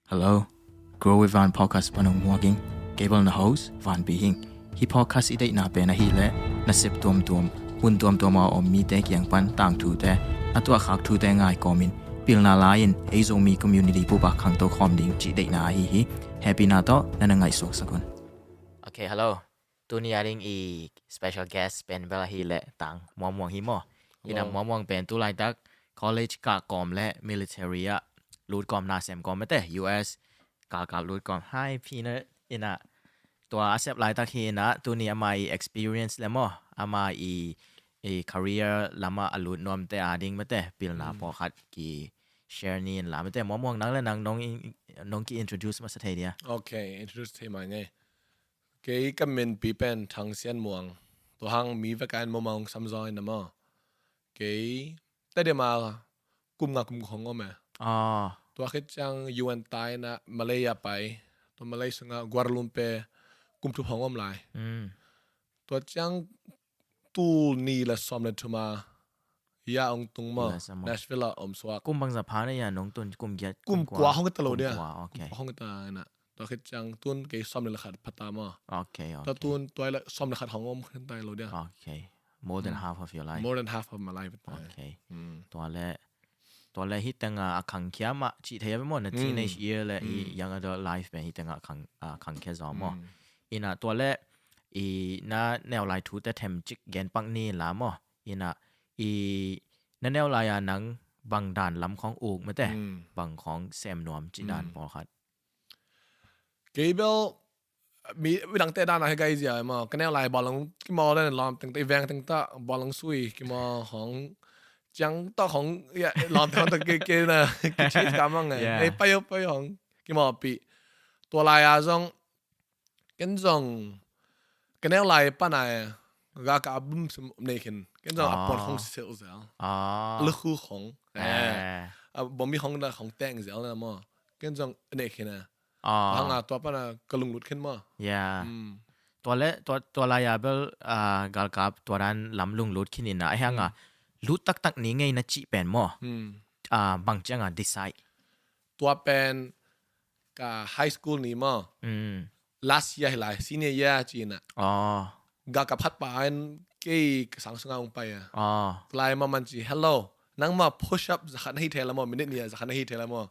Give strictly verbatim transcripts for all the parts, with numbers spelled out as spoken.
Hello, Grow with Van podcast pan hong muak ing. Kei bel na host, Van Pi Hing. Hih podcast i deihna pen ahih leh nasep tuamtuam, hun tuamtuam a om mite kiang pan tangthute, a tuahkhak thute ngai kawmin pilna la-in ei Zomi community bup ah khangto khawm ding cih deihna ahi hi. Hehpihna tawh na na ngaihsuaksak un. Okay, hello. Tuni a ding i special guest pen bel ahih leh Tang Muang Muang hi maw. Ina, Muang Muang pen tu laitak college kah kawm le military ah lut kawm, na sem kawm mete, U S galkap lut kawm. Hi, Pina. Ina, tua a sep laitak hi ina, tuni ama i experience le maw, ama i, i career lamah a lut nuamte a ding mete pilna pawlkhat ki share ni in la mete. Muang Muang, nang le nang nong in-, nong ki introduce masa thei dia. Okay, introduce thei mai ngei. Kei ka minpi pen Thang Sian Muang. Tua hang mi vek a in Muang Muang sam zaw ina maw. Kei Tedim ah kum nga kum guk hong om e. Ah. Tua khit ciang U N tai ina Malay ah pai. Tua Malay sungah Kuala Lumpur kum thum hong om lai. Mm. Tua ciang tul nih le sawm le thum ah hia hong tung maw. Nashville ah om suak. Kum bangzah pha na hia nong tun, kum giat, kum kua? Kum kua hong ta lo dia. Kum kua, okay. Kum kua hong ta ina. Tua khit ciang tun kei sawm le khat pha ta maw. Okay, okay. Tua tun tua le sawm le khat hong om khin ta lo dia. Okay. More than half of your life. More than half of my life. Okay. Mm. Tua le, tua le hih tengah a khangkhia mah cih thei a maw, na teenage year le i young adult life pen hih tengah khang, a khangkhia zaw maw. Mm. Ina tua le i na neu lai thute themcik gen pak ni la maw. Ina i na neu lai a nang bang dan lam khong uk mete, bang khong sem nuam cih dan pawlkhat. Kei bel mi, midangte dan a hi gai zia maw, ka neu lai bawlung kimaw dan lawm teng ta, i veng teng ta bawlung sui kimaw hong ciang ta hong, ya, lawm teng ta kei, kei na ki chase ka mang e. Yeah. Ei, pai o, pai hong kimaw pi. Tua lai a zong ken zong ka neu lai pan a ga ka bum sum nei khin. Ken zong a puan hong sil zel. Ah. Lukhu hong. Eh. A bom mi hong da hong teng zel na maw. Ken zong nei khin a. Ah. Hang a tua pan a ka lunglut khin maw. Yeah. Mm. Tua le, tua, tua lai a bel, ah, galkap tua dan lam lunglut khin ina. Ai hang a lut taktak ni ngei na cih pen maw. Mm. Ah, bang ciang a decide. Tua pen ka high school ni maw. Mm. Last year hi lai, senior year ci ina. Oh. Ga ka phat pa in kei ka sang sunga hong pai a. Oh. Lai ma man ci, "Hello, nang ma push up zakhat na hi thei la maw, minute ni a zakhat na hi thei la maw."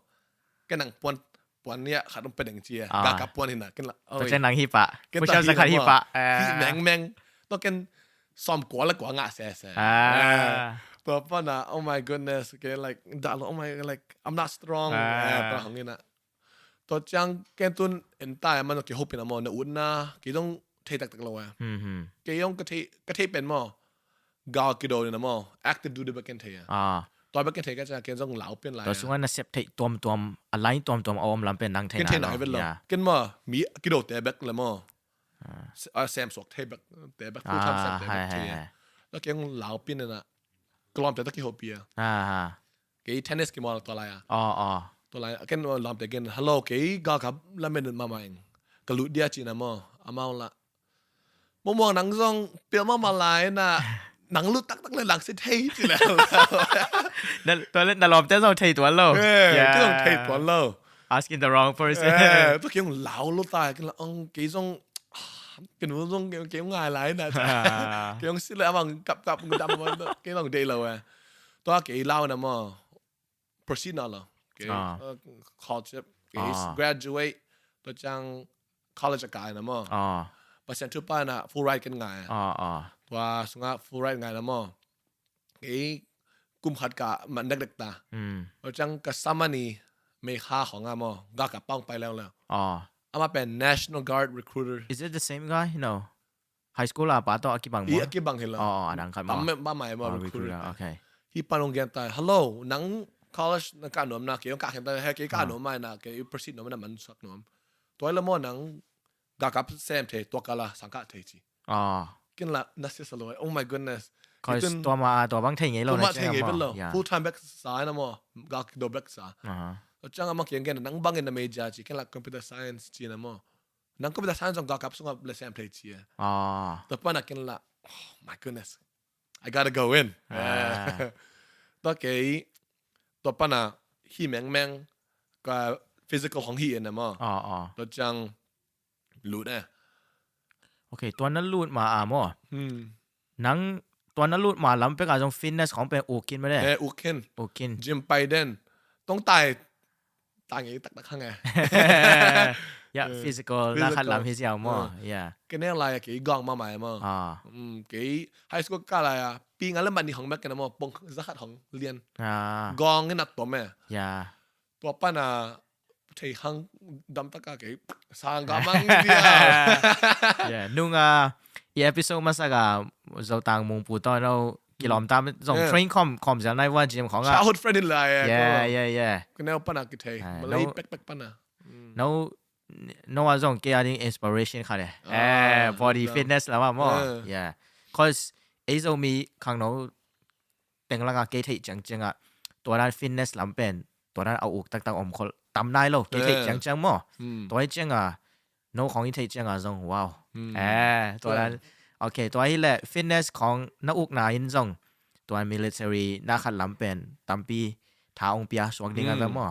Ken nang puan, puan ni a khat hong pe deng ci a. Ah. Ga ka puan hi na, ken la. Tua ciang nang hi pa. Push up zakhat hi pa. Hi meng meng. Tua ken sawm kua le kua ngah sese. Ah. Eh, tua pan a, oh my goodness, okay, like, dah lo, oh my, like, I'm not strong. Ah. Eh, tua hong ina. Tua ciang ken tun en ta a man ki hopin a maw, na utna kei zong thei taktak lo a. Mhm. Kei zong ka thei, ka thei pen maw. Gal kido ni na maw. Active duty bek ken thei a. Ah. Tua bek ken thei ka ciang ken zong lau pen lai a. Tua sunga na sep thei tuamtuam, a lai tuamtuam a om lam pen nang thei na lo. Ken thei na vet lo. Yeah. Ken maw, mi kido te bek le maw. Ah. Se-, ah, sem suak thei bek, te bek full time sem te bek thei. Ah, hai, hai, hai. Tua kei zong lau pen ina. Ka lawmte ta ki hopi a. Ah, ah. Kei tennis kimawl tua lai a. Oh, oh. Tua lai a, ken lawmte gen, "Hello, kei ga ka lamen mahmah ing. Ka lut dia," ci na maw. Amau la, "Muang Muang, nang zong pil mahmah lai na, nang lut taktak le nang si thei," ci le. Na, tua le na lawmte zong thei tuan lo. Eh, yeah. Kei zong thei tuan lo. Asking the wrong person. Eh, tua kei zong lau lo ta, kei la, ong, kei zong, ah, kei nu zong kei, kei zong ngai lai na. Kei zong si le amang kap kap, dam, kei zong dei lo eh. Tua kei lau na maw. Proceed na lo. Kei, ah, uh, college, kei, ah, graduate, tua ciang college a kai na maw. Ah. Pasian thupha na full ride ken ngai. Ah, ah. Tua sunga full ride ngai na maw. Kei kum khat ka man dekdek ta. Mm. Tua ciang ka sama ni Mei Kha Hong a maw. Ga ka pang pai leuleu. Ah. Ama pen National Guard recruiter. Is it the same guy? No. High school a pa tawh a kibang maw? I, a kibang hi lo. Oh, oh, a dang khat maw? Tam mem ba mai maw, oh, recruiter, recruiter. Okay. Hi pan hong gen ta, "Hello, nang college na kah nuam na, kei hong kah khen ta, he kei kah nuam mai na, kei proceed nuam na, man sak nuam. Tua le maw nang ga kap sem thei, tua kala sang kah thei," ci. Ah. Ken la na sia sa lo. Oh my goodness. Cause tua ma, tua bang thei ngei lo na, tua ma thei ngei lo. Yeah. Full time bek sa na maw, ga do bek sa. Aha. Tua ciang ama kei hong gen, "Nang bang in na major?" ci, ken la computer science ci na maw. Nang computer science zong ga kap sunga le sem thei ci e. Ah. Tua pan a ken la, oh my goodness. I gotta go in. Ah. Tua kei, tua pan a hi mengmeng ka physical hong hi in a maw. Tua ciang lut e. Okay, tua na lut ma a maw. Nang tua na lut ma lam pek a zong fitness khong pen uk khin mah de. Uk khin. Uk khin. Gym pai den. Tong tai. Tang i taktak hang e. Ya, physical na khat lam hi ziau maw. Ya. Kei neu lai a kei gawng mahmah e maw. Kei high school ka lai a pi nga le man ni hong mek kei na maw, pong za khat hong lian. Gawng in a tom e. Ya. Tua pan a thei hang dam taka kei sang ka mang ni dia. Ya, nung a i episode masak a Zotang Mungpu tawh no kilawm tam zong train khawm khawm zel nai vua gym khawng a. Childhood friend in lai e. Yeah, yeah, yeah. Ka neu pan a kithei. Malay pekpek pan a. No, no a zong kei a ding inspiration khat e. Eh, body fitness lam a maw. Yeah. Cause ei Zomi khangno teng langa kei theih ciangciang a tua dan fitness lam pen tua dan a uk taktak om khol tam nai lo kei theih ciangciang maw. Tua hi ciang a no khong i theih ciang a zong wow. Eh, tua dan. Okay, tua hi leh fitness khong na ukna in zong tua military na khat lam pen tampi tha ong pia suak ding a ve maw.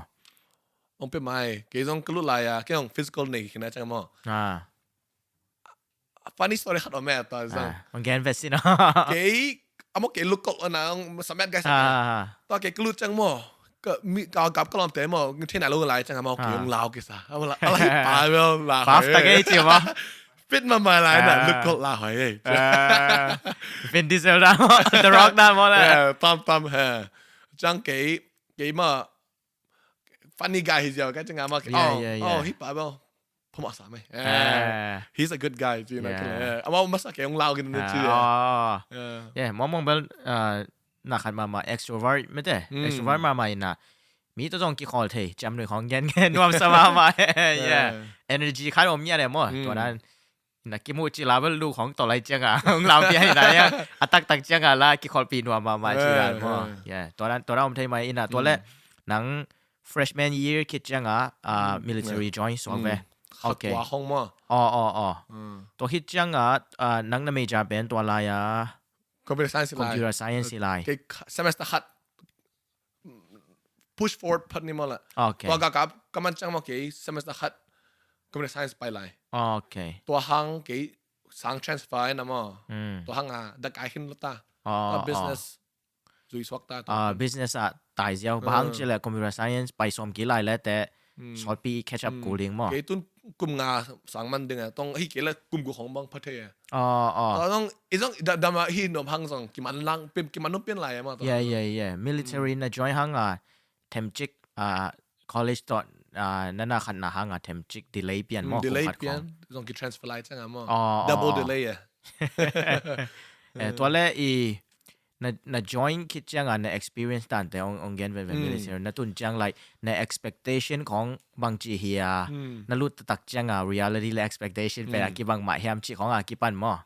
Ong pia mai, kei zong ka lut lai a kei hong physical nei kina ciang maw. Funny story khat om e tua zong. Ong gen vet sin a. Kei amo kei lukol ana ong samet guys. Tua kei ka lut ciang maw, ka mi ka gap ka lawmte maw, thei nai lo lai ciang maw kei ong lau kisa. Amo la ala hi pa maw la. Buff ta kei ci maw. Fit mahmah lai na lukol la hoi e. Vin Diesel da maw, The Rock da maw la. Tam tam he. Ciang kei kei maw funny guy hi ziau ka ciang a maw kei. Oh, hi pa maw. Phamawh sa mai. He's a good guy. Ama masa kei ong lau kin na ci. Yeah, mong mong bel na khat mahmah extrovert mete. Extrovert mahmah ina mi to zong kikhawl thei ciam nui khong gen gen nuam sa mahmah. Yeah. Energy khat om nia le maw. Tua dan na kimu ci la bel lu khong to lai ciang a ong lau pia ina ya. A taktak ciang a la kikhawl pi nuam mahmah ci la maw. Yeah. Tua dan tua dan om thei mai ina tua le nang freshman year khit ciang a military join suak ve. Okay. Tua hong maw. Oh, oh, oh. Tua khit ciang a nang na major pen tua lai a computer science lai. Computer science lai. Kei semester khat push forward phat ni maw la. Okay. Tua ka kap ka man ciang maw kei semester khat computer science pai lai. Okay. Tua hang kei sang transfer na maw. Tua hang a dak ai hin lo ta. Tua business zui suak ta. Ah, business ah tai ziau. Bang hang ci le computer science pai sawm ki lai le te sawtpi catch up kul ding maw. Kei tun kum nga sang man ding a tong hi kei le kum gu hong bang pha thei a. Oh, oh. Tong i zong i dam a hi nom hang zong kiman lang pim kiman nom pian lai a maw. Yeah, yeah, yeah. Military na join hang a themcik a college tawh nana khat na hang a themcik delay pian maw. Delay pian zong ki transfer lai ciang a maw. Double delay a. Tua le i na join khit ciang a na experience tante ong gen ven ven military na tun ciang lai na expectation khong bang ci hi a na lut taktak ciang a reality le expectation pen a kibang mah hiam ci khong a kipan maw.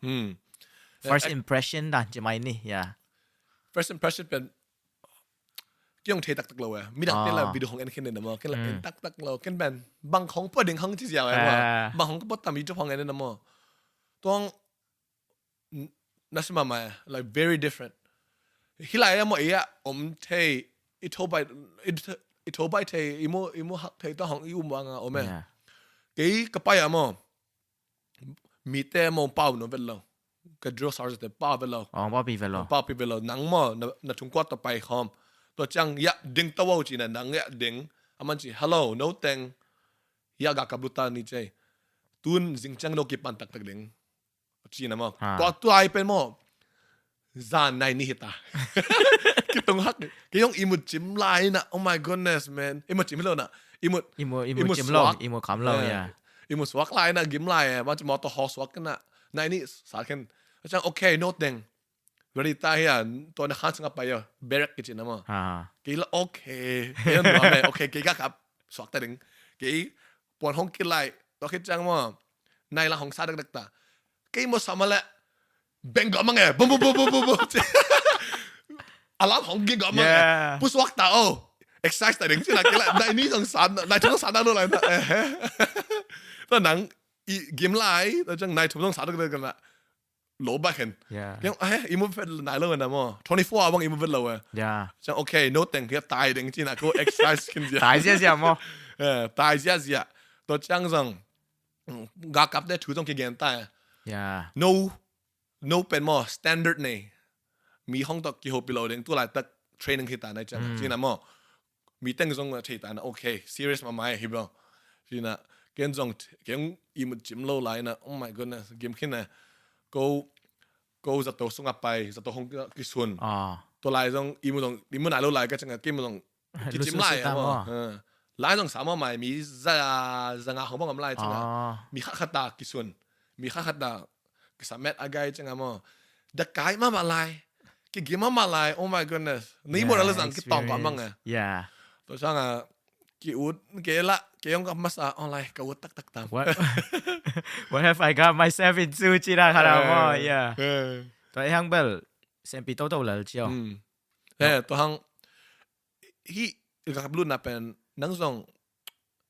First impression dan ci mai ni ya. First impression pen kiong thei taktak lo e. Midang te la video hong en khen den maw ken la en taktak lo ken pen bang hong pua ding hong ci ziau e maw. Bang hong pua tam YouTube hong en den maw. Tuang na sima mai like very different. Hi lai a maw e a om thei i tho bai i tho bai thei i mu i mu hak thei ta hong i um wang a om e. Kei ka pai a maw. Mite maw pau no vet lo. Ka drill sergeant te pau vet lo. Pau pi vet lo. Pau pi vet lo nang maw na thung kuat ta pai khom. Tua ciang ya ding ta wow ci na nang ya ding. Aman ci hello no teng. Ya ga ka buta ni cei. Tun zing ciang no kipan taktak ding. Cina maw. Tua tua ai pen maw. Zan nai ni hita. Kitung hak. Kiyong imut cim lai na. Oh my goodness man. Imut cim lo na. Imut imut imut cim lo. Imut kam lo ya. Imut suak lai na gim lai. Maw ci maw to ho suak na. Nai ni sa ken. Ciang okay no teng. Ready ta hia. Tua na khan sanga pa yo. Berek ki cina maw. Kila okay. Kila nuam e. Okay kika kap. Suak ta ding. Kei puan hong kilai. Tua khit ciang maw. Nai la hong sa dak dak ta. Kei maw sa ma le. Beng gawh mang e. Bum bum bum bum bum bum. Alam hong gi gawh mang e. Pusuak ta o. Exercise ta ding cina kei la. Nai ni zong sa. Nai thum zong sa na lo lai na. Ta nang i gim lai. Ta ciang nai thum zong sa dak dak na. Lo ba khen. Kiang ai imu vet nai lo na maw. Twenty four hour bang imu vet lo e. Ciang okay no teng kia tai ding cina ko exercise kin zia. Tai zia zia maw. Eh, tai ziahziah. Tua ciang zong, mm, galkapte thu zong kigen ta. Yeah. No, no pen maw, standard nei. Mi hong tawh kihopih lo ding, tu laitak training hi ta na ciang. Mm. Cina maw. Mi teng zong thei ta na, okay, serious mahmah hi bro. Cina, ken zong, ken imut cim lo lai na, oh my goodness, gim khin na. Ko, ko zato sungah pai, zato hong kisun. Ah. Tua lai zong, imut zong, imut nai lo lai ka ciang, ken zong, kicim lai, maw. Lai zong sa maw mai, mi za, za nga hong bang om lai ciang. Mi khat khat ta kisun. Mi khat khat ta kisamet a gai ciang maw. Da kai mahmah lai. Kigim mahmah lai. Oh my goodness. Ni mo la zang kitong ko mang. Yeah. Tua sang a ki ut ke la ke yong ka masa online ka ut taktak tam. What, what have I got myself into, cina kha maw. Yeah. Tua hang bel sempi toto lal cio. Eh, tua hang hi, galkap lutna pen nang zong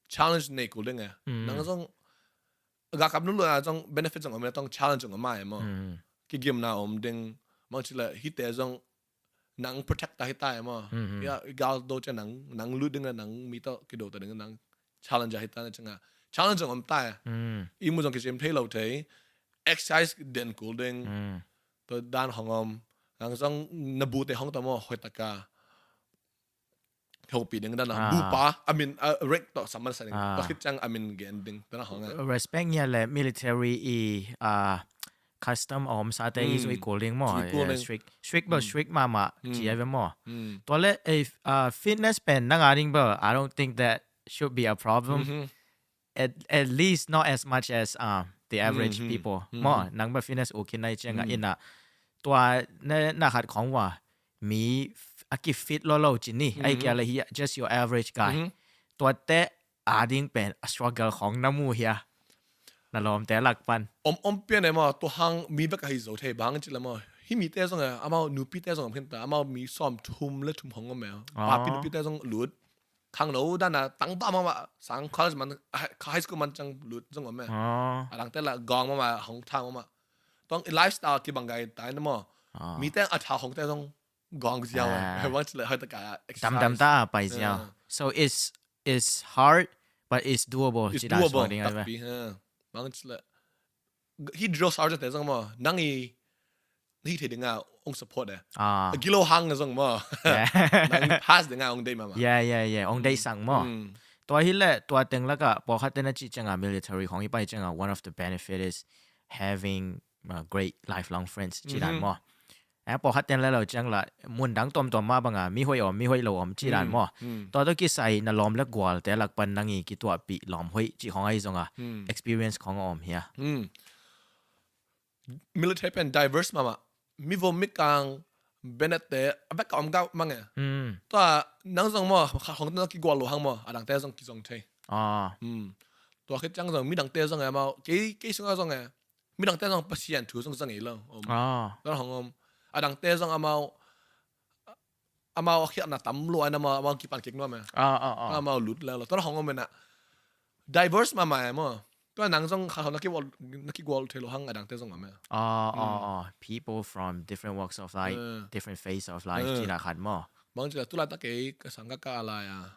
challenge nei kul ding e. Nang zong galkap lutna zong benefit zong om e, tong challenge zong om e maw. Kigimna om ding, mang cila hite zong nang protect ta hita e maw. Ya gal do cia nang, nang lut ding na nang mi to kido ta ding nang challenge hita na cenga. Challenge zong om ta e. Imu zong kicim thei lo thei. Exercise den kul ding. To dan hong om. Nang zong na bu te hong ta maw, hoi taka. Hopi ding dan a. Bupa, I mean, uh, rek to saman sa ding. To khit ciang, I mean, gen ding. Dan a hong a. Respect ngia le military i, uh, custom om sa te i zui kul ding maw. Strict, strict bel strict mahmah. Cia ve maw. Tua le, eh, uh, fitness pen nang a ding bel, I don't think that should be a problem. At, at least not as much as, uh, the average people. Maw, nang bel fitness u khin nai ciang a ina. Tua na, na khat khong wa, mi a ki fit lo lo cin ni. Ai kia le hi, just your average guy. Tua te a ding pen a struggle khong na mu hia. Na lawm te lak pan. Om, om pian e maw, tua hang mi bek a hi zo thei bang cila maw. Hi mi te zong e, amau nupi te zong om khin ta, amau mi sawm thum le thum hong om e. Papi nupi te zong lut. Khangno dan a tangba mahmah sang college man, high school man ciang lut zong om e. A dangte la gawng mahmah hong thang mahmah. Tuang i lifestyle kibang gai tai na maw. Mi teng a thau hong te zong gawng ziau e. Bang cila hoi taka exercise. Dam dam ta pai ziau. So it's, it's hard, but it's doable. It's doable. Takpi. Bang cila hi drill sergeant te zong maw, nang i, hi thei dinga ong support e. A gilo hang zong maw. Nang pass dinga ong dei mahmah. Yeah, yeah, yeah. Ong dei sang maw. Tua hi le, tua teng laka, pawlkhat te na ci cianga military khong i pai cianga, one of the benefit is having, uh, great lifelong friends, ci dan maw. Eh, pawlkhat ten le lo ciang la, mun dang tuamtuam mah banga, mi hoih om, mi hoih lo om, ci dan maw. Tua to kisai na lawm le gual te lak pan nang i kituahpih lawm hoih, ci khong ai zonga, experience khong om hia. Military pen diverse mahmah. Mi vom mi kang, benet te, a vek ka om gau mang e. Tua nang zong maw, kha khong te zong kigual lo hang maw, a dang te zong kizong thei. Tua khit ciang zong, mi dang te zong e maw, kei, kei sunga zong e. Mi dang te zong Pasian thu zong zang ei lo. Tua hong om. A dang te zong amau, amau khiatna tam lo ai na amau, amau kipan kik nuam e. Amau lut le lo. Tua hong om e na. Diverse mahmah e maw. Tua nang zong kha hong na kigual, na kigual thei lo hang a dang te zong om e. People from different walks of life, different phase of life, ci na khat maw. Mang ci la tu la ta kei ka sang ka ka lai a.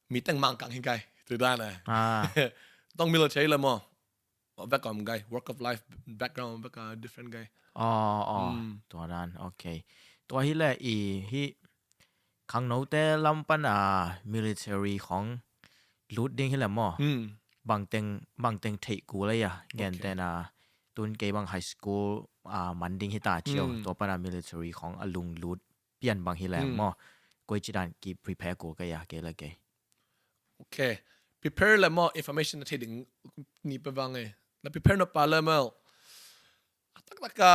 Mi teng mang kang hi kai. Tu dan e. Tong mi lo thei le maw. Vek om gai, walk of life, background vek a different gai. Tua dan, okay. Tua hi le i hi khangnote lam pan a military khong lut ding hi le maw. Bangteng, bangteng theih kul a ia. Gen ten a tun kei bang high school a man ding hi ta cio. Tua pan a military khong a lung lut pian bang hi le maw. Koi ci dan ki prepare kul ka ia kei le kei. Okay. Prepare le maw, information na thei ding ni pe vang e. Na prepare no pa le maw. A tak tak ka,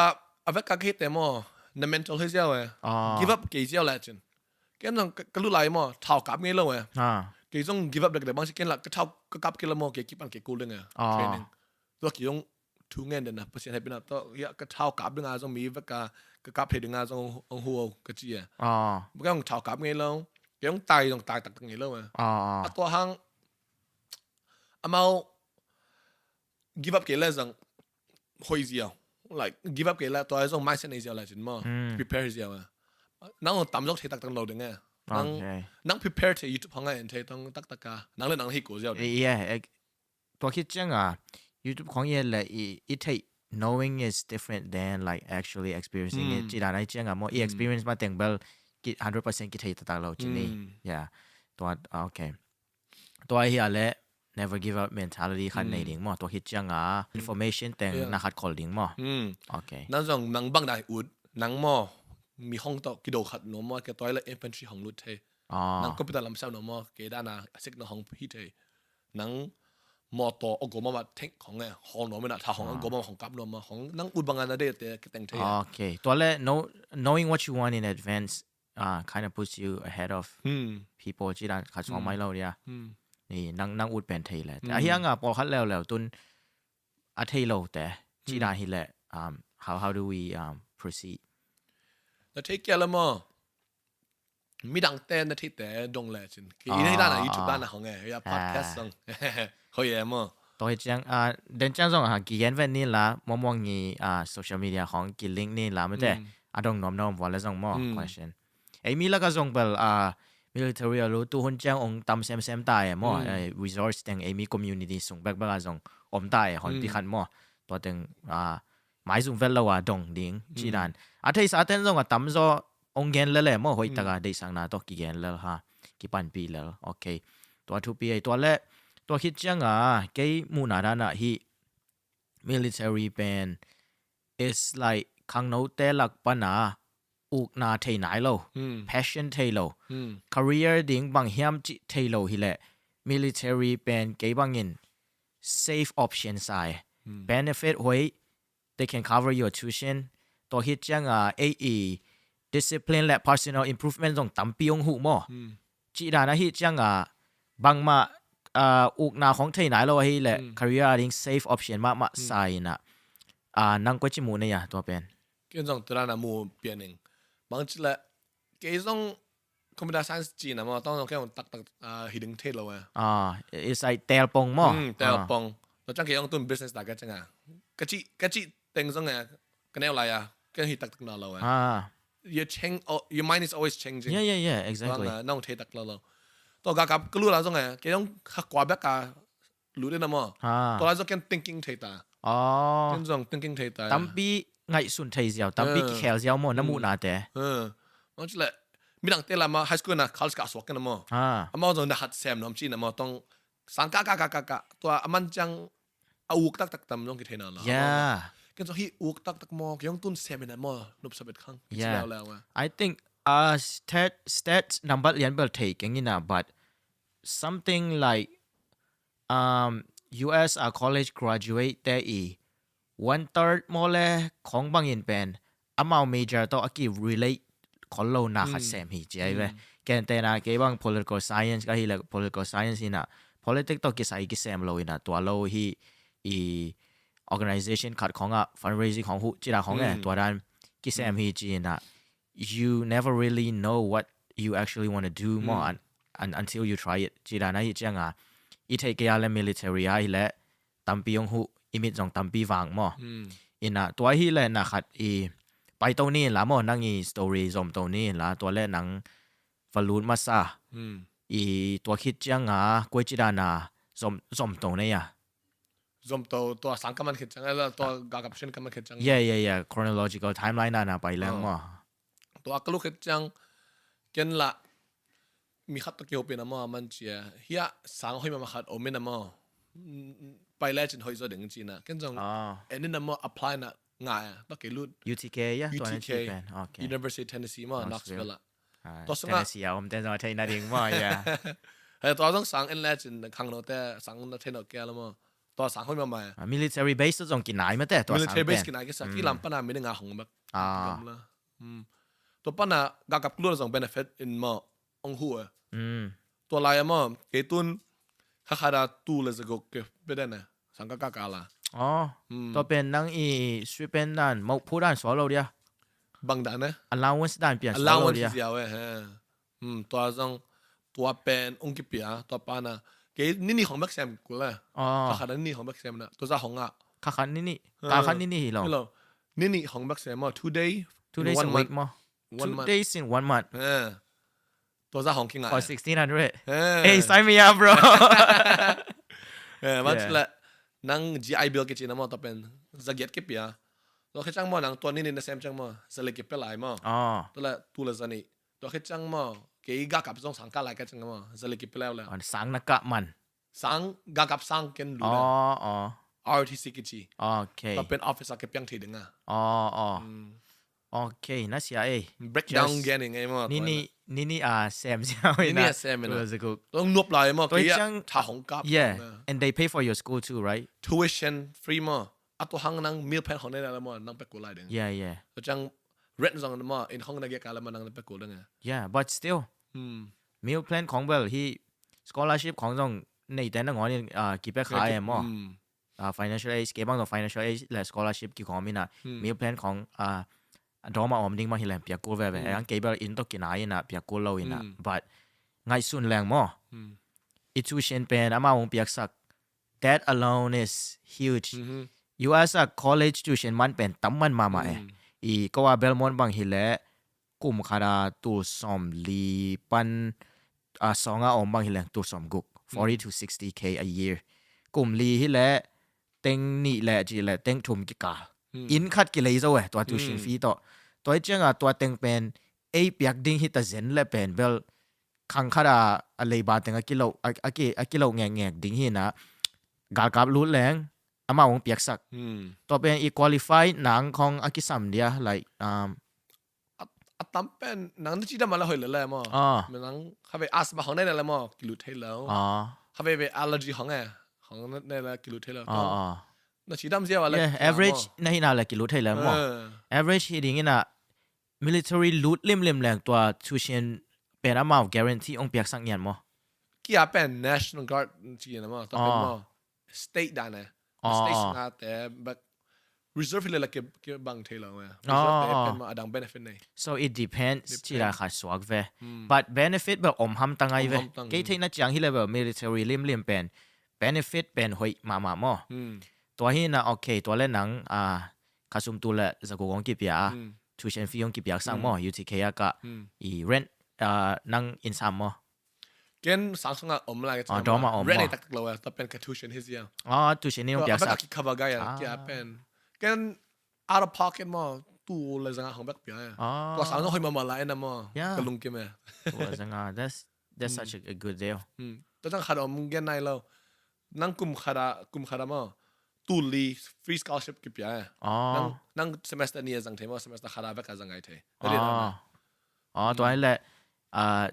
a vek ka kei te maw. Na mental hi ziau e. Give up kei ziau le cin. Ken zong ka, ka lu lai maw, thau kap ngei lo e. Kei zong give up dek dek bang si ken la, ka thau ka kap kei le maw, kei kipan kei kul ding e. Training. Tua kei zong thu ngen den na, Pasian hepina to, ya ka thau kap ding a zong mi vek ka, ka kap thei ding a zong ong hu o ka ci e. Ka ong thau kap ngei lo, ka ong tai zong tai tak tak ngei lo e. A tua hang, amau give up kei le zong hoi ziau. Like, give up kei le tua zong mindset nei ziau le cin maw. Prepare ziau e. Nang ong tam zok thei tak tak lo ding e. Nang, nang prepare thei YouTube hong a en thei tong taktak a. Nang le nang hi ko ziau de. Yeah, tua khit ciang a YouTube khong i et le i, i theih, knowing is different than like actually experiencing it. Ci dan ai ciang a maw, i experience ma teng bel ki hundred percent ki thei taktak lo ci ni. Yeah. Tua, okay. Tua hi a le never give up mentality khat nei ding maw. Tua khit ciang a information teng na khat khol ding maw. Okay. Nang zong nang bang dai ut, nang maw, mi hong tawh kido khat nuam maw, ke tua le infantry hong lut thei. Nang computer lam siam nuam maw, ke dan a sik na hong hi thei. Nang mawtaw a gom a theng khong e, hong nuam ina tha hong a gom a hong kap nuam a hong nang ut bang a na de te ke teng thei. Okay. Tua le know, knowing what you want in advance uh, kind of puts you ahead of people ci dan khat suang mai lo dia. Ni nang, nang ut pen thei le. A hiang a pawlkhat leuleu tun a thei lo te ci dan hi le, um, how, how do we, um, proceed? Na thei kia le maw? Midang te na thei te dong le cin. Ki i na hi dan a YouTube dan a hong e. Ya podcast zong. Hoi e maw? Tua hi ciang, ah, den ciang zong a kigen ven ni la, muangmuang i, ah, social media khong ki link ni la mate. A dong nuam nuam vua le zong maw, question. Ei mi laka zong bel, ah, military a lu tu hun ciang ong tam semsem ta e maw. Eh, resource teng ei mi community sung bekbek a zong om ta e hon pi khan maw. Tua teng, ah, maizum vet lo a dong ding ci dan. A theisa ten zong a tamzaw ong gen lele maw, hoih taka deihsakna tawh kigen lel ha, kipanpih lel. Okay. Tua thupi ei tua le, tua khit cianga kei muhna dana hi military pen is like khangnote lak pana ukna thei nai lo, passion thei lo, career ding bang hiam cih thei lo hileh military pen kei bangin safe option sa e. Benefit hoih, they can cover your tuition. Tua khit cianga ei i discipline le personal improvement zong tampi ong huh maw. Cih dan ahi cianga bangmah, ah, ukna khong thei nai lo ahi le career a ding safe option mahmah sa ina, ah, nang koi ci muh nei a tua pen. Ken zong tua dana mu pian ing. Bang ci le kei zong computer science ci na maw, tawng zong kei zong taktak, ah, hi ding thei lo e. Ah, it's like telpong maw. Hmm, telpong. Tua ciang kei zong tun business ta ka cianga ka ci, ka ci teng zong e, ka neu lai a, ka hi taktak na lo e. Ah. You change, oh, your mind is always changing. Yeah, yeah, yeah, exactly. Tua nga nong thei tak lo lo. Tua ga kap ka lu la zong e, kei zong kha kua bek a lu de na maw. Ah. Tua la zong ken thinking thei ta. Oh. Ken zong thinking thei ta. Tampi ngaihsun thei ziau, tampi kikhel ziau maw, na muhna te. Maw ci le midang te la ma high school na college ka suak ken na maw. Ah. Amau zong na hat sem nuam ci na maw, tawng sang ka ka ka ka ka. Tua a man ciang a uk taktak tam zong kithei na la. Yeah. Ken zong hi uk taktak maw, kei zong tun sem ina maw, nup sabet khang. Yeah. Leuleu a. I think, uh, stat, stats number lian bel thei keng ina, but something like, um, U S a college graduate te i one third maw le khong bangin pen amau major tawh a ki relate khol lo na khat sem hi ci ai ve. Ken te na kei bang political science ka hi le political science ina politics tawh kisai kisem lo ina tua lo hi i organization khat khong a fundraising khong huh ci dan khong e, tua dan kisem hi ci ina you never really know what you actually want to do maw, un, un, until you try it. Ci dan ahi cianga i thei kei a le military a hi le tampi ong huh, i mit zong tampi vang maw. Ina tua hi le na khat i paito ni la maw, nang i story zomto ni la, tua le nang va lut masa. I tua khit cianga koi ci dana zom, zomto nei a. Zomto tua sang ka man khit ciang, eh, tua ga kap sin ka man khit ciang. Yeah, yeah, yeah. Chronological timeline na na pai leng maw. Tua ka lu khit ciang ken la mi khat tawh kihopih na maw, a man cia. Hia sang hoih mahmah khat om in a maw. Pai le cin hoih zaw ding cina. Ken zong en in a maw, apply na ngai a. Tawh kei lut. U T K, yeah, tua U T K, na ci pen. Okay. University of Tennessee maw, Knoxville. Knoxville a. Ah, tua sung a Tennessee a om ten zong a thei na ding maw, yeah. Hei, tua zong sang en le cin khangno te, sang na thei no kia la maw. Tua sang hoih mahmah. Ah, military base tu zong kinai mate, tua sang pen. Military base kinai kisa, ki lam pana mi nga hong mak. Ah. Tua pana ga kap klua zong benefit in maw, ong hu e. Tua lai a maw, kei tun kha kha da tu le zagok ke beden e. Sang ka ka ka la. Oh. Tua pen nang i sui pen dan, mau phu dan sual lo dia. Bang dan e. Allowance dan pian sual lo dia. Allowance ziau e, he. Tua zong, tua pen ong kipia, tua pana. Kei nini hong bek sem kul e. Oh. Kha kha da nini hong bek sem na. Tua za hong a. Kha kha nini. Kha kha nini hi lo. Hi lo. Nini hong bek sem maw, two day. Two days a week maw. Two days in one month. He. Tua za hong kinga. For sixteen hundred. Eh. Hey, sign me up, bro. Eh, man sila nang G I Bill kici na maw, tua pen zagiat kipia. Tua khit ciang maw, nang tua nini na sem ciang maw, zali kipia lai maw. Oh. Tua la tu la zani. Tua khit ciang maw, kei ga kap zong sang ka lai ka ciang maw, zali kipia lai la. On sang na kap man. Sang ga kap sang ken lu na. Oh, oh. R O T C kici. Okay. Tua pen office a kipiang thei dinga. Oh, oh. Mm. Okay, na sia eh. Breakdown Just gen ing ei maw. Nini, nini a sem sia. Nini a sem ina. Zakuk. Tua nuap lai maw, Tua kei ciang- a tha hong kap. Yeah. Na. And they pay for your school too, right? Tuition free maw. A tua hang nang meal plan hong nei na la maw, nang pia kul lai ding. Yeah, yeah. Tua ciang rent zong maw, inn hong na gia ka la maw nang pia kul ding. Yeah, but still, Hmm. meal plan khong bel hi scholarship khong zong nei ten na ngon in uh, kipia kha e maw. Hmm. Uh, financial aid, kei bang zong financial aid le scholarship kikhong ina. Hmm. Meal plan khong uh, dorm a om ding mah hi leng pia kul veve. Hmm. Ang kei bel inn to kina ina pia kul lo ina. Hmm. But ngaihsun leng maw. Hmm. I tuition pen amau hong piaksak. That alone is huge. Mhm. U S a college tuition man pen tam man mama eh. Hmm. I ko a Belmont bang hi le kum khat a tul som li pan a song a om bang hi leng tul som guk. Forty to sixty K a year. Kum li hi le teng nih le ci le teng thum kikal. Hmm. Inn khat kilei zo eh, tua tuition Hmm. fee to. Tua hi ciang a tua teng pen ei piak ding hi ta zen le pen bel khang khat a, a leiba teng a kilo, a, a ki, a kilo ngek ngek ding hi na. Galkap lut leng amau hong piaksak. Hmm. Tua pen i qualify nang khong a kisam dia, like, um, A, a tam pen nang na ci dam a la hoi le le maw. Ah. Nang kha ve asthma hong nei na le maw, kilut thei lo. Ah. Kha ve ve allergy hong e. Hong nei la kilut thei lo. Ah, ah. Na ci dam zia wa la. Yeah, average na hi na le kilut thei le maw. Eh. Average hi ding ina military lut lim lim leng tua tuition pen amau guarantee hong piaksak ngian maw. Kia pen National Guard ci na maw. Tua pen Ah. maw. State dan e. Ah. State nga te, but reserve hi le la ki, ki bang thei lo e. Reserve te Ah. pen maw adang benefit nei. So it depends. Depends. Ci la khat suak ve. Hmm. But benefit bel om ham tang ai Om ve. ham tang. Kei theih na ciang hi le bel military lim lim pen benefit pen hoih mama maw. Hmm. Tua hi na okay, tua le nang a khasum tu le zakuk hong kipia. Hmm. Tuition fee hong kipiaksak Hmm. maw, U T K a ka. Hmm. I rent a nang inn sam maw. Ken sang sung a om la ke. Ah, dorm a om Rent maw. Nei tak tak lo e. Tua pen ka tuition hi zia. Ah, tuition ni hong Tua a piaksak. Bek a ki cover ga ya. Ah. Kia pen. Ken out of pocket maw. Tu le zanga hong bek pia ya. Ah. Tua sang hoi mama la ena maw. Yeah. Ka lungkim e. Tua zanga. That's that's such a, a good deal. Hmm. Tua zang khat om gen nai lo. Nang kum khat a, kum khat a maw. Tul li free scholarship kipia e. Ah. Nang, nang semester ni a zang thei maw, semester khat a bek a zang ngai thei. Na di na. Ah. Ah, tua hi le ah,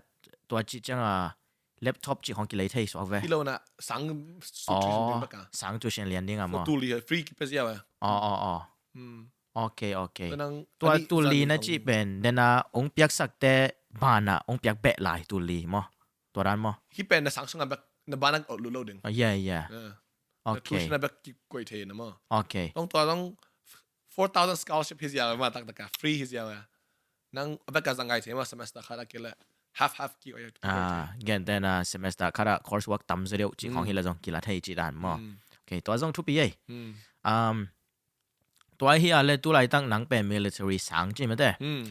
tua ci ciang a laptop ci hong kilei thei suak ve. Hi lo na sang su tuition ding bek a. Sang tuition lian ding a maw. Tul li free kipia zia e. Oh, oh, oh. Hmm. Okay, okay. Tua nang Tua ani tul li zan na hong ci pen, then a hong piaksak te bana hong piak beh lai tul li maw. Tua dan maw. Hi pen na sang sung a bek na bana ot lu lo ding. Oh, yeah, yeah. Eh. Okay. Tuition a bek ki koi thei na maw. Okay. Tong tua tong four thousand scholarship hi zia e maw tak tak a. Free hi zia e. Nang a bek a zang ngai thei maw semester khat a ki le. Half half ki koi. Ah, gen te na semester khat a coursework tam zaw deuh ci khong hi le zong kila thei ci dan maw. Hmm. Okay, tua zong thupi ei. Hmm. Um, tua hi a le tu laitak nang pen military sang ci mate. Hmm.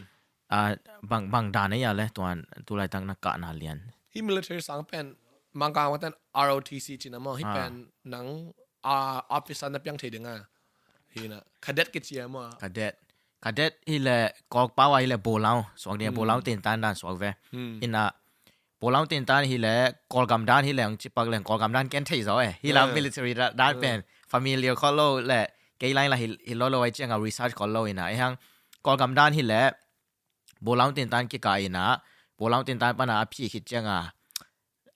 Ah, bang, bang dan ei a le tuan tu laitak na kah na lian. Hi military sang pen Mangkang wa ten R O T C ci na maw. Hi Ah. pen nang ah, officer na piang thei ding a. Hi na cadet kici a maw. Cadet. Cadet hi le Kawlpau a hi le Bolau. Suak ding a Hmm. Bolau tin tan dan suak ve. Hmm. Ina Bolau tin tan hi le Kawlgam dan hi le ang cipak le Kawlgam dan ken thei zaw e. Hi la Eh. military da- dan Eh. pen familiar khol lo le kei lai la hi, hi lo lo ai ciang a research khol lo ina. E hang Kawlgam dan hi le Bolau tin tan kika ina. Bolau tin tan pana a phi khit ciang a.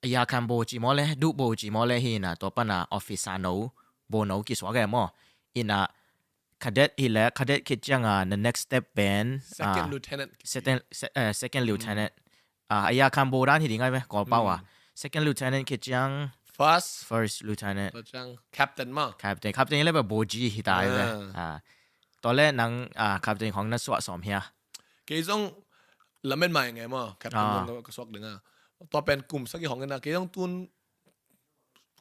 Ya kan bo ci maw le, du bo ci maw le hi na. Tua pana officer no, bo no kisuak e maw. Ina cadet hi le, cadet khit ciang a, the next step pen. Second ah, lieutenant. Second, se- eh, second lieutenant. Ah, ya kan bo dan hi ding ai ve, Kawlpau a. Hmm. Second lieutenant khit ciang, First. First lieutenant. Tua ciang captain maw. Captain, captain le ba bo ji hi tai ve. Ah. Ah. Tua le nang, ah, captain khong na suah sawm hia. Kei zong lamen mai ngai maw. Captain Ah. zong ka suak ding a. Tua pen kum sagi hong ina. Kei zong tun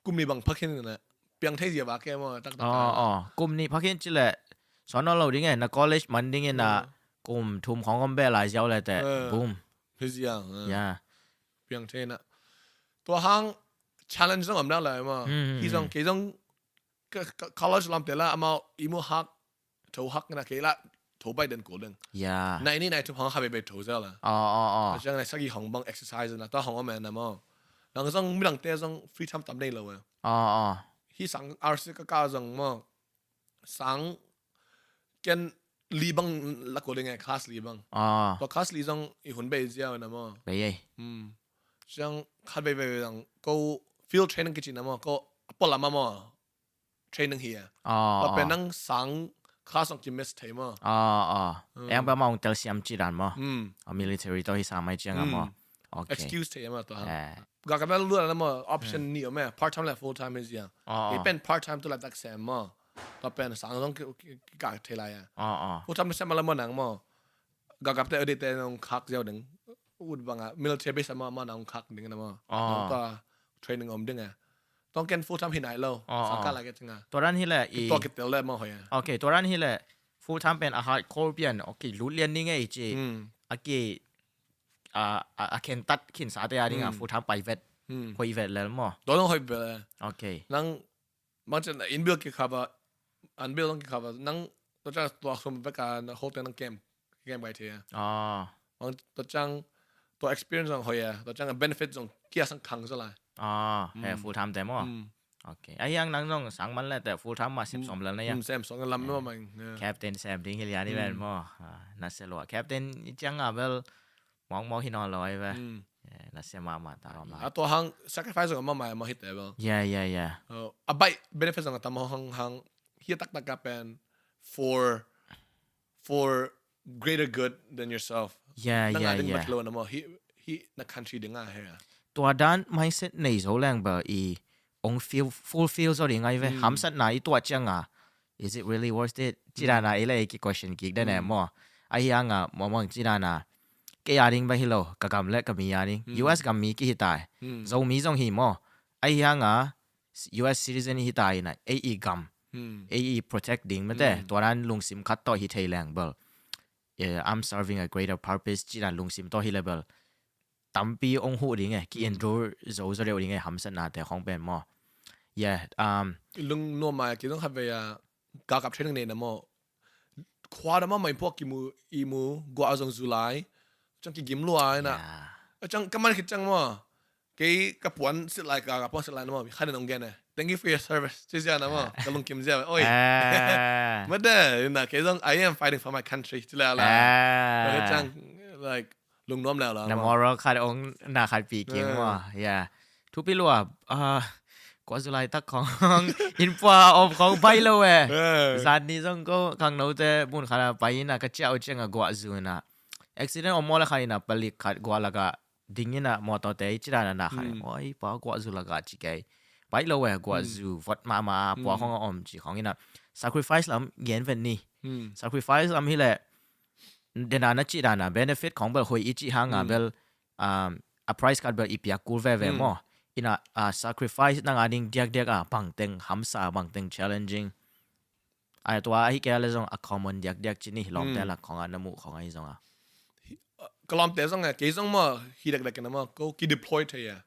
kum ni bang phakhin ina. Piang thei zia ba ke maw. Tak tak. Oh, oh. Kum ni phakhin ci le. Suan lo ding e, na college man ding ina. Ah. Kum thum khong om be lai ziau le te. Ah. Boom. Hi zia. Ah. Yeah. piang thei na. Tua hang challenge zong om na lai maw. Hi zong kei zong college lam te la amau i mu hak, tho hak na kei la tho bai den kul ding. Na ini nai thu hang ha bei bei tho zel la. A ciang nai sagi hong bang exercise na ta hong om na maw. Nang zong midang te zong free time tam nei lo. Hi sang R C ka ka zong maw. Sang ken li bang la ko ding e, class li bang. Tua class li zong i hun bei ziau na maw. Bei ei. Ciang khat bei bei zong ko field training kici na maw, ko a pol lama maw training hi e. Tua pen nang sang class zong ki miss thei maw. Eng pa maw ong tel siam ci dan maw. Military to hi sa mai ciang a maw. Excuse thei maw tua. Ga ka bel luat na maw, option ni om e, part time le full time hi zia. I pen part time tu la tak sem maw. Ka pen sang zong ki ka thei lai a. Full time sem la maw nang maw. Ga gap te odi te nong khak ziau ding. Ut bang a military base ma ma nong khak ding na maw. Ka training om ding a. Tong ken full time hi nai lo. Sang ka la ke chinga. Tua ran hi le i. Tua ki tel le maw hoi a. Okay, tua ran hi le full time pen a hardcore pian. Okay, lut lian ding e i ci. A ki a a khen tat khin sa te a ding a full time pai vet. Hoi vet lel maw. Tua nong hoi vet. Okay. Nang bang cian in bill ki cover, an bill ki cover nang tua ciang tua sum vek a na hotel nang camp, camp bai thei a. Bang tua ciang tua experience nang hoi a, tua ciang benefit zong kia sang khang zala. He full time te maw. Okay. A hiang nang zong sang man le te full time ma sep som lel na ya. Sem som lam no mang. Captain sem ding hi lia ni ben maw. Na se lo captain i ciang a bel mong mong hi nawn lo ai ve. Na se ma ma ta rom la. A tua hang sacrifice ma ma ma hi te bel. Yeah, yeah, yeah. A bai benefit zong a tam hong hang hi tak tak ka pen for for greater good than yourself. Yeah, yeah, yeah. Nang a ding mat lo na maw hi hi na country ding a he. Tua dan mindset nei zo leng bel i ong feel fulfill zo ding ai ve. Hamsatna i tua ciang a is it really worth it? Ci dan a i le i ki question kik den e maw. A hiang a maw maw ci dan a kei a ding ba hi lo ka gam le ka mi a ding. U S gam mi ki hi tai. Zomi zong hi maw. A hiang a U S citizen hi tai na ei i gam ei i protect ding mate. Tua dan lungsim khat tawh hi thei leng bel. I'm serving a greater purpose ci dan lungsim tawh hi le bel. Tampi ong huh ding e, ki endure zo zo deuh ding e, hamsatna te khong pen maw. Yeah, um, lung nuam a ki zong khat vei a ka kap training nei na maw. Khua da ma mai puak ki mu i mu gua zong zu lai. Ciang ki gim lua na. Ciang ka man khit ciang maw. Kei ka puan sit lai ka ka puan sit lai na maw. Khan nong gen e. Thank you for your service. Ci zia na maw. Ka lung kim zia. Oi. Ma de na kei zong I am fighting for my country. Ci lai la. Ciang like lungnuam leu la. Na moral khat ong na khat pi king maw. Yeah. Thupi lua. Ah, kua zu lai tak khong in pua om khong bai lo e. Zan ni zong ko khang no te mun khat a pai in a ka ciau ciang a gua zu na. Accident om maw la khat in a palik khat gua laka ding in a motor te i ci dan a na khat. Oi pa gua zu laka ci kei. Bai lo e gua zu vot ma ma pua khong a om ci khong in a. Sacrifice lam gen ven ni. Sacrifice lam hi le dena na ci dana benefit khong bel hoi i ci hanga bel, um, a price khat bel i piak kul veve maw. Ina a sacrifice nanga ding diakdiak a bangteng hamsa bangteng challenging. Ai tua ahi kei le zong a common diakdiak ci ni lawmte lak khong a na muh khong ahi zong a. Ka lawmte zong e kei zong maw hi dekdek kena maw ko ki deploy thei e.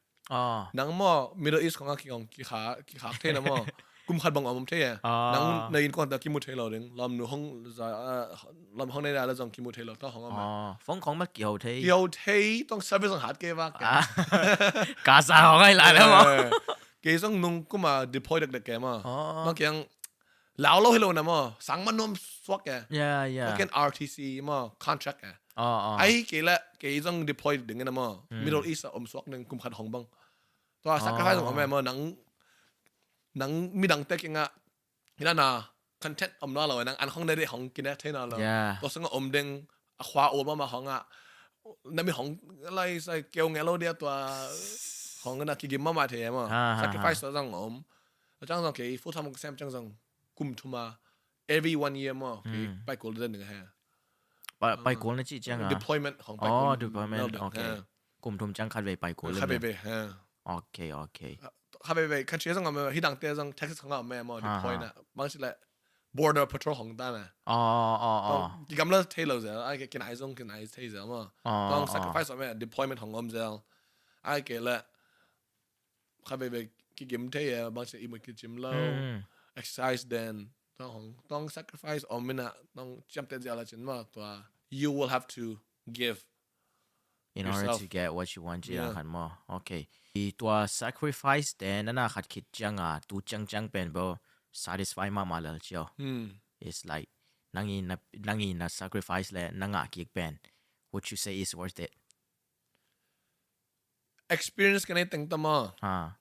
Nang maw Middle East khong a ki khong ki kha ki khak thei na maw. Kum khat bang om thei e. Nang na in kong ta ki mu thei lo ding. Lawm nu hong za lawm hong nei da la zong ki mu thei lo ta hong om. Phone khong ma ki ho thei. Ki ho thei tong service hong hat kei vak. Ka sa hong ai la na maw. Kei zong nung kuma deploy dekdek kei maw. Maw kiang lau lo hi lo na maw sang man nuam suak e. Maw kiang R T C maw contract e. Ai kei le kei zong deploy ding na maw Middle East a om suak ding kum khat hong bang. Tua sacrifice om e maw nang nang midang te kinga ina na content om na lo nang an khong dede hong kine thei na lo. Tua sanga om ding a khua om ma hong a na mi hong lai sai keu nge lo dia tua hong na kigim mama thei maw. Sacrifice tua zong om. Tua chang zong kei full time sem chang zong kum thuma every one year maw kei pai kul den ding he. Pai kul na ci chang a deployment hong pai kul. Deployment, okay. Kum thum chang khat vei pai kul khat vei vei. Okay, okay. Khat vei vei country zong om hi dang te zong Texas khong om maw deploy na bang si le border patrol hong ta na. Ki gam la thei lo zel ai ki nai zong ki nai thei zel maw. Tong sacrifice om deployment hong om zel. Ai kei le kha veve kigim thei e, bang se imut kicim lo. Exercise den tong hong tong sacrifice om mina tong ciamte ziala cin ma tua you will have to give in order to get what you want, ci a khat maw? Okay. I tua sacrifice te nana khat khit cianga tu ciangciang pen bo satisfy mahmah lel cio. It's like nangi na, nangi na sacrifice le na ngah kik pen, would you say is worth it? Experience ka nei teng ta maw? Ha.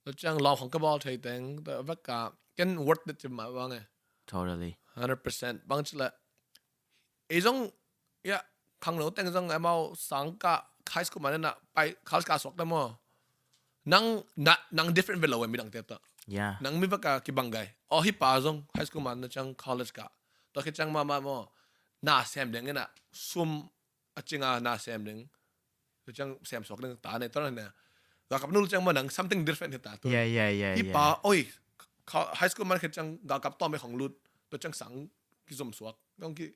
Lo ciang lawng khong ka bawl thei teng ta vek ka ken worth it ci mah bang e. Totally. Hundred percent bang ci le. Ei zong ya khang lo teng zong amau sang ka high school man na pai college ka suak ta maw? Nang na nang different velo e mi dang te ta. Yeah. Nang mi vek ka kibang gai. O hi pa zong high school man na ciang college ka. To khi ciang ma ma maw? Na sem deng ina sum a cinga na sem ding. To ciang sem suak ding ta ne to ne. Ga kap nul ciang ma nang something different hi ta to. Yeah, yeah, yeah, Hi yeah. Pa oi high school man khi ciang ga kap to me khong lut. To ciang sang kizom suak. Dong ki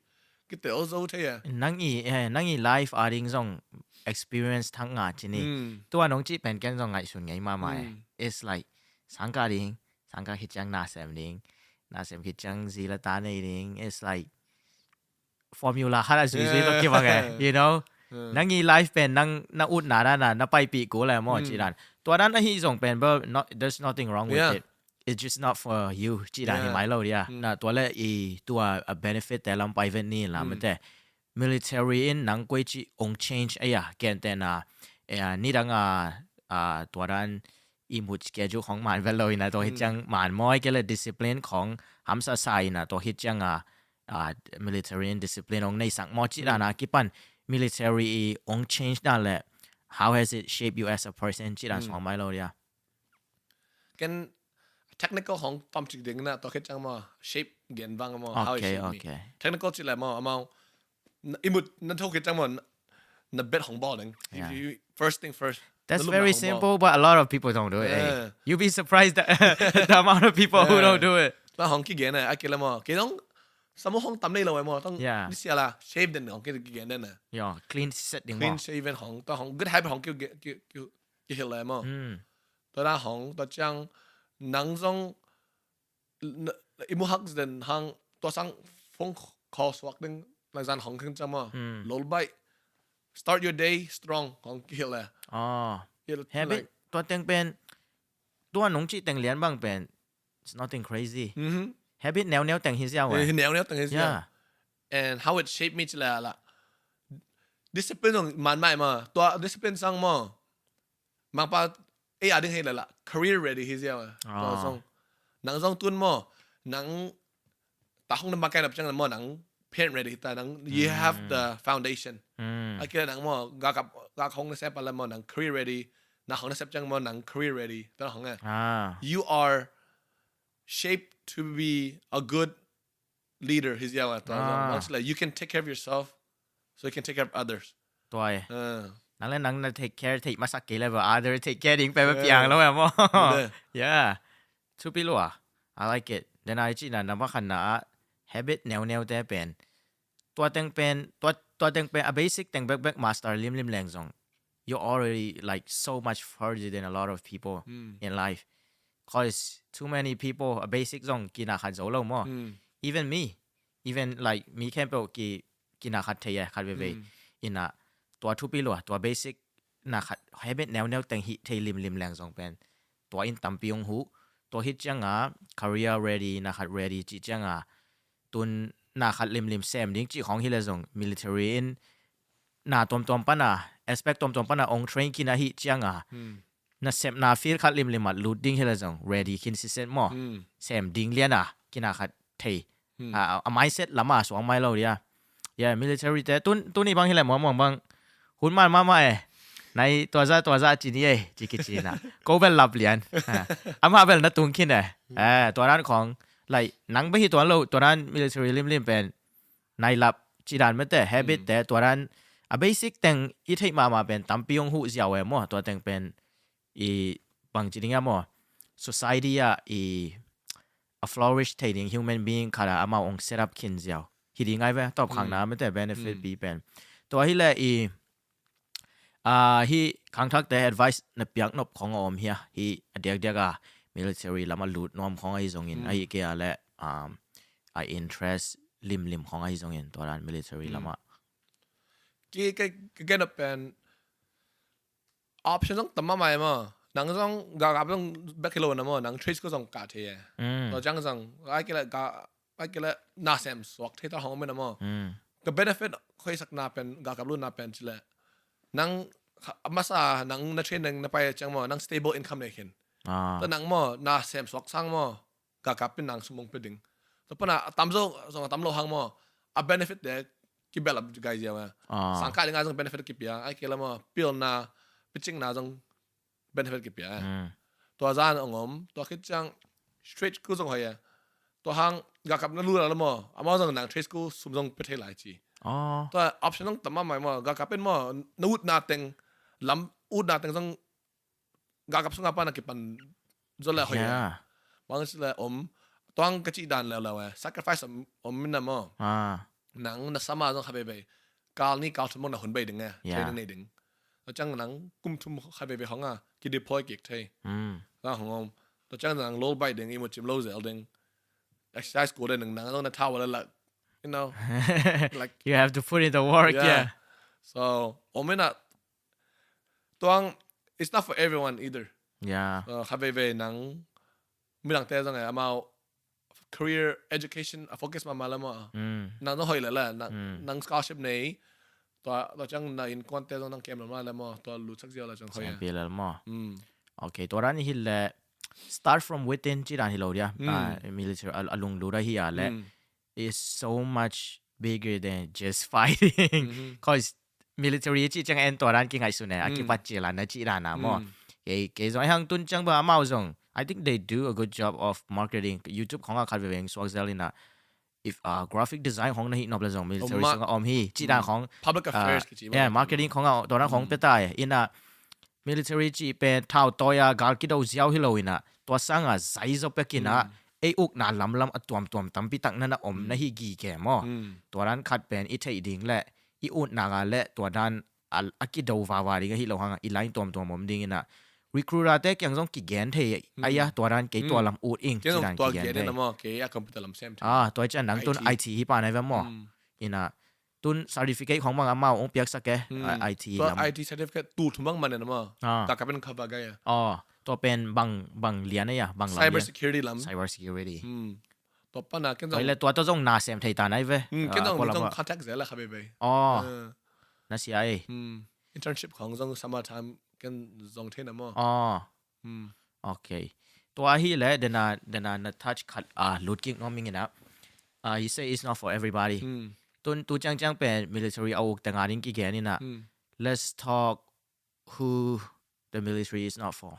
ki tel zo thei ya. Nang i eh, nang i life a ding zong experience thang nga ci ni. Hmm. Tua nong ci pen ken zong ngaihsun ngei mahmah e. Hmm. It's like sangka ding, sangka khit ciang na sem ding, na sem khit ciang zi la ta nei ding. It's like formula khat a zui zui to kibang e, you know? Nang i life pen nang na ut na na na na pai pi ko le maw ci dan. Tua dan ahi zong pen bo, not, there's nothing wrong with Yeah. It. It's just not for you ci dan hi mai lo dia. Na tua le i tua a benefit te lam pai ven ni la mate. Military in nang koi ci ong change a ya ken te na, eh, ni dang a, a tua dan i mut schedule khong man vel lo ina to hi ciang man maw, ke le discipline khong hamsa sa ina to hi ciang a, a military in discipline ong nei sang maw ci dan a kipan military i ong change dan le how has it shaped you as a person ci dan song mai lo dia. Ken technical khong tom cik ding na to khi ciang ma shape gen bang ma how it Okay, shape me. Okay. Technical ci le ma amau imut na to khi ciang ma na bet khong ball ding. Yeah. First thing first. That's Na lum very na khong ball. Simple, but a lot of people don't do it. Eh. Yeah. You'd be surprised the, the amount of people who don't do it. Na khong ki gen na a ki le ma ki dong samo khong tam nei lo ma tong. Yeah. Ni sia la shape den khong ki gen na. Yeah, clean set ding Clean mo. Shaven khong to khong good habit khong ki ki ki hil le ma. Mm. To na khong to ciang nang zong imu hak den hang to sang phong kho suak ding lang zan khong kheng ciang ma. Mm. Lol bai. Start your day strong khong ki hil le. Oh. Hil Habit tua teng pen tua nong ci teng lian bang pen it's nothing crazy. Mhm. Habit neu neu teng hi ziau Eh, eh. Neu neu teng hi ziau. Yeah. And how it shaped me ci le la. Discipline zong man mai ma. Tua discipline sang ma. Mangpa ei a ding hei le la career ready hi ziau eh. Tua Ah. Zong nang zong tun maw nang ta hong na makai na piang maw nang parent ready hi ta nang you have the foundation. Mm. A kira nang maw ga kap ga hong na sep a la maw nang career ready. Na hong na sep ciang maw nang career ready. Ta hong eh. Ah. You are shaped to be a good leader hi ziau eh. Tua zong Ah. Nang ci le you can take care of yourself so you can take care of others. Tua eh. Ah. Nang le nang na take care take masak kei le ba other take care ding pe ba Yeah. Piang lo eh mo. Mute. Yeah. Thupi lua. I like it. Then I ci na na ba khan na habit neu neu te pen. Tua teng pen tua tua teng pen a basic teng bek bek master lim lim leng zong. You're already like so much further than a lot of people Mm. in life. Cause too many people a basic zong kina khat zo lo mo. Mm. Even me, even like mi khempeuh ki kina khat thei eh khat veve. Mm. Ina tua thupi lua tua basic na khat habit neu neu teng hi thei lim lim leng zong pen. Tua in tampi ong hu. Tua hi cianga career ready na khat ready ci cianga tun na khat lim lim sem ding ci khong hi le zong military in na tuam tuam pana aspect tuam tuam pana ong train kina hi cianga Mm. na sem na field khat lim lim at lut ding hi le zong ready kin si set mo. Mm. Sem ding liana kina khat thei. Mm. A, a mindset lama suang mai lo dia. Ya military te tun tuni bang hi le mo mong bang hun man mama eh. Nai tua za tua za ci ni eh ci ki ci na. Ko bel lap lian. Ha. Ama bel na tung kin eh. Eh tua ran khong like nang ba hi tua lo tua ran military lim lim pen. Nai lap ci dan mete habit te tua ran a basic teng i thei mama pen tampi ong hu ziau eh mo tua teng pen i bang ci ding a mo society a i a flourish thei ding human being khat a amau ong set up khin ziau. Hi ding ai ve top khang na mete benefit bi pen. Tua hi le i Ah, hi khangthakte advice na piak nop khong a om hia? Hi a diakdiak a military lam a lut nuam khong ahi zongin, ahi kei a le, um, a interest limlim khong ahi zongin, tua dan military lam a. Ki, ki, ki gen a pen option zong tam mahmah e maw. Nang zong galkap zong bek hi lo na maw, nang trade school zong kah thei e. Tua ciang zong ai kei le ga, ai kei le na sem suak thei ta hong om e na maw. Ka benefit hoihsakna pen, galkap lutna pen ci le nang kha-, a masa nang na training na pai ciang maw, nang stable income nei khin. Tua nang maw na sem suak sang maw, galkap in nang sum hong pia ding. Tua pana a tamzaw zong a tam lo hang maw, a benefit te kibelap gai zia maw. Sangkah ding a zong benefit kipia, ai kei le maw pilna, picingna zong benefit kipia. Tua zan hong om, tua khit ciang trade school zong hoih e. Tua hang galkap na lut a le maw, amau zong nang trade school sum zong pia thei lai ci. Tua option zong tam mahmah e maw, galkap in maw na utna teng, lam utna teng zong galkap sunga pana kipan zaw le hoih e. Bang ci le om, tuang ka cih dan leuleu e, sacrifice om, om in a maw. Nang na sama zong kha veivei kal ni kal thum mong na hun bei ding e, training nei ding. Tua ciang nang kum thum kha veivei hong a ki deploy kik thei. Zang hong om. Tua ciang nang lol bai ding, i mu cim lo zel ding. Exercise kul ding, nang zong na thau a le lak, you know, like, you have to put in the work, yeah. So om in a tuang, it's not for everyone either. So kha veivei nang midangte zong e amau career education a focus mahmah le maw. Nang zong hoih le le, nang, nang scholarship nei, tua, tua ciang na innkuante zong nang kem lo mah le maw, tua lutsak ziau le ciang hoih e. Siampi le maw. Okay, tua dan hi le start from within ci dan hi lo dia. Military a, a lunglut ahi a le is so much bigger than just fighting. Cause military ci ciang en tua dan kingaihsun e, a kipat cil a na ci dan a maw. Kei, kei zong hang tun ciang bang amau zong, I think they do a good job of marketing. YouTube khong a khat veve suak zel in a, if, uh, graphic design khong na hih nop le zong military sung a om hi ci dan khong, public affairs kici, yeah, marketing khong a tua dan khong pia ta e. In a military ci pen thau tawi a gal kido ziau hi lo in a, tua sang a zai zaw pek in a, ei ukna lamlam a tuamtuam tampi tak na na om na hi gige maw. Tua dan khat pen i theih ding le i utna ga le tua dan a, a kido vava ding ahi lo hang a, i line tuamtuam om ding in a, recruiter te kiang zong kigen thei a, tua dan kei tua lam ut ing ci dan kigen thei. Tua ciang nang tun I T hi pa nai ve maw. In a tun certificate khong bang amau ong piaksak e, I T lam. I T certificate tul thum bang man e na maw. Galkap in cover gai a. Tua pen bang, bang lian e a, bang lam lian. Cyber security lam. Cyber security. Tua pana ken zong, tua le tua tua zong na sem thei ta nai ve. Ken zong, tua lam zong contact zel a kha veivei. Na sia e. Internship khong zong summer time ken zong thei na maw. Okay. Tua hi le dena, dena na touch khat a lut kik nuam ing in a. Uh, you say it's not for everybody. Tun tu ciangciang pen military a uk teng a ding kigen in a. Let's talk who the military is not for.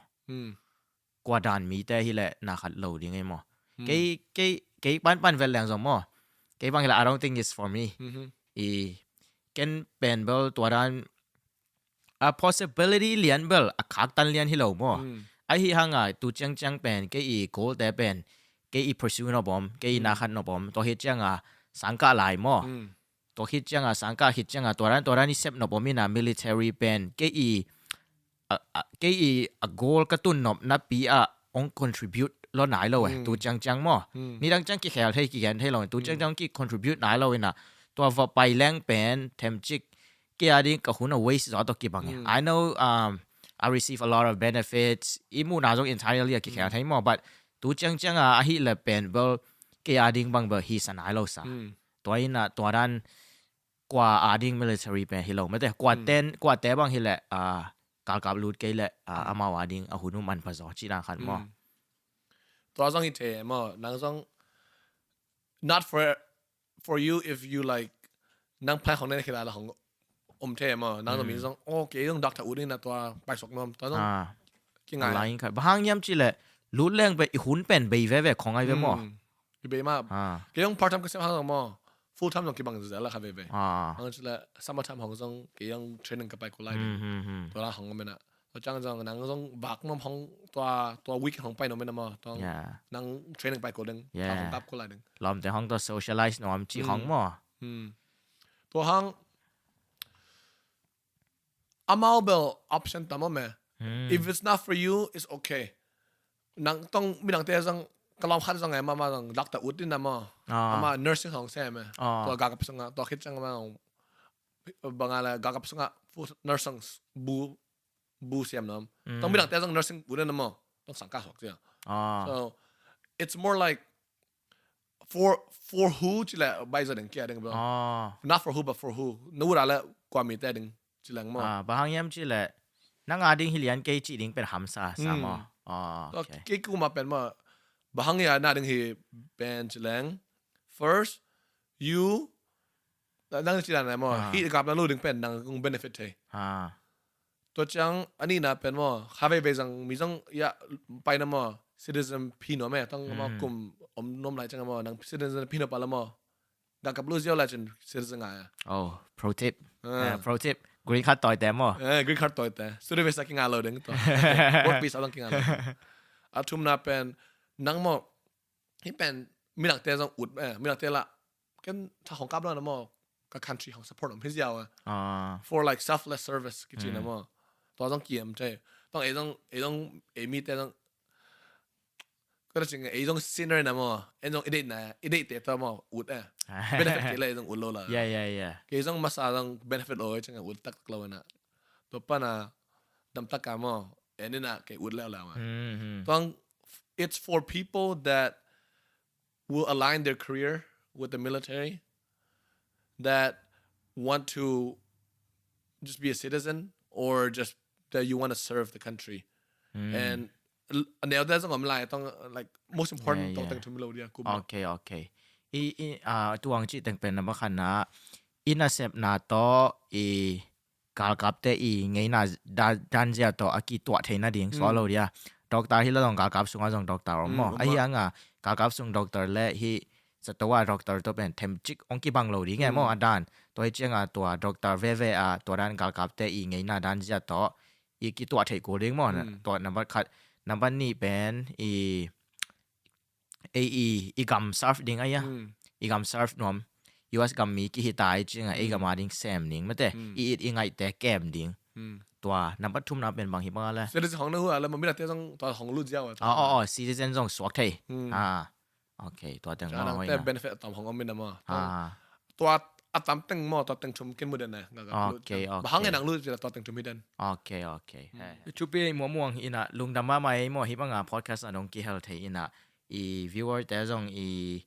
Kua dan mite hi le na khat lo ding e maw. Kei, kei, kei panpan vel leng zong maw. Kei bang hi le I don't think it's for me. I ken pen bel tua dan a possibility lian bel a khaktan lian hi lo maw. Ahi hang a tu ciangciang pen kei i goal te pen kei i pursue nop om, kei i na khat nop om, tua hi ciang a sangkah lai maw. Tua hi ciang a sangkah hi ciang a tua dan, tua dan i sep nop om in a military pen kei i, a, a, kei i a goal ka tun nop napi a ong contribute lo nai lo e, tu ciangciang maw. Nidang ciang kikhel thei, kigen thei lo, tu ciangciang ki contribute nai lo in a tua va pai leng pen themcik kei a ding ka hun a waste zaw tawh kibang e. I know, um, I receive a lot of benefits. I muhna zong entirely a kikhel thei maw, but tu ciangciang a ahi le pen bel kei a ding bang bel hi sa nai lo sa. Tua in a tua dan kua a ding military pen hi lo mete. Kua ten, kua te bang hi le, uh, galkap lut kei le, uh, amau a ding a hun uh manpha zaw ci dan khat maw. Tua zong hi thei maw, nang zong not for for you if you like, nang plan khong nen khila la khong om the maw, nang zong mi zong, oh, kei zong doctor ut ning na tua pai sok nuam, tua zong kingai. Lain khat bang hang hiam ci le lut leng pen i hun pen bei veve khong ai ve maw. I bei mah. Kei zong part time ka sem hang zong maw, full time zong kibang zel la kha veve. Hang ci le summer time hong zong kei zong training ka pai ko lai ding. Tua la hong om na. Tua ciang zong nang zong vak nuam hong tua, tua week hong pai nuam na maw, tua nang training pai ko ding, hong tap ko lai ding. Lawmte hong tua socialize nuam ci hong maw. Tua hang amau bel option tam om e. If it's not for you, it's okay. Nang tong midangte zong, ka lawm khat zong e, mama zong doctor ut in na maw. Ama nursing hong sem e. Tua galkap sungah, tua khit ciang ama zong bang a le galkap sungah full nursing bu bu siam na om. Tong midangte zong nursing ut in na maw. Tong sang ka suak cia. So it's more like for for who ci le bai za ding kia ding bel. Not for who but for who. Na ut a le kua mite ding ci leng maw. Bang hang hiam ci le nang a ding hi lian kei ci ding pen hamsa sa maw. Kei kuma pen maw, bang hang hiam na ding hi pen ci leng, first, you, nang ci dan maw, hi gap na lu ding pen nang kong benefit thei. Tua ciang a nihna pen maw, kha veivei zang mi zong ya pai na maw, citizen phi nuam e, tang maw kum om nuam lai ciang maw, nang citizen phi nuam pa la maw, galkap lu ziau lai cin citizen ngai a. Oh, pro tip. Pro tip. Green card tawite maw. Green card tawite. Student visa kinga lo ding tua. Work visa zong kinga lo. A thumna pen nang maw, hi pen midangte zong ut e, midangte la ken tha hong kap lo na maw, ka country hong support om hi ziau e. For like selfless service kici na maw. Tua zong kiam thei. Tong ei zong, ei zong, ei mite zong, ka na cing ei zong senior na maw, en zong i deihna, i deihte tua maw ut e. Benefit kei le ei zong ut lo la. Kei zong masa zong benefit lo e, cing ut taktak lo na. Tua pana damtak a maw, en ina kei ut leu leu a. Tuang, it's for people that will align their career with the military, that want to just be a citizen, or just that you want to serve the country. And a neu te zong om lai tong, like, most important tong teng thum lo dia kum. Okay, okay. I, i, tuang ci teng pen na ba khan na, i nasepna to i galkapte i ngeina dan zia tawh a kituah theihna ding suak lo dia. Doctor hi la zong galkap sungah zong doctor om maw. Ahi hanga galkap sung doctor le hi zato a doctor tawh pen themcik hong kibang lo ding e maw a dan. Tua hi cianga tua doctor veve a tua dan galkapte i ngeina dan zia tawh i kituah theih kul ding maw. Tua number khat, number nih pen i ei i, i gam serve ding a ia. I gam serve nuam. U S gam mi kihi ta i cinga ei gam a ding sem ding mate. I it i ngaihte kem ding. Tua number thumna pen bang hi bang a le. Citizen hong na hu a le, ma midangte zong tua hong lut ziau a. Oh, oh, citizen zong suak thei. Okay, tua teng maw. Benefit a tom hong om min a maw. Tua a tam teng maw, tua teng thum ken mu den e. Okay, okay. Bang hang e nang lut zia tua teng thum hi den. Okay, okay. Cupi muamuang ina lungdam mahmah ei maw, hi banga podcast a dong kihel thei ina i viewer te zong i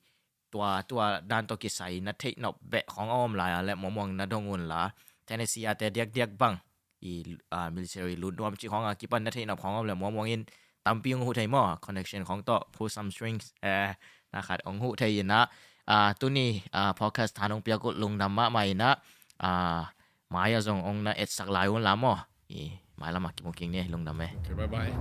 tua tua dan tawh kisai na theih nop beh khong a om lai a le muamuang na dong un la, Tennessee a te diakdiak bang i military lut nuam ci khong a kipan na theih nop khong a om le muamuang in tampi hong huh thei maw, connection khong tawh pull some strings, na khat hong huh thei ina. Tuni podcast than hong piak uh lungdam mahmah ina. Mai a zong hong na etsak lai un la maw. I mai lamah kimu kik ni, lungdam e. Okay, bye bye.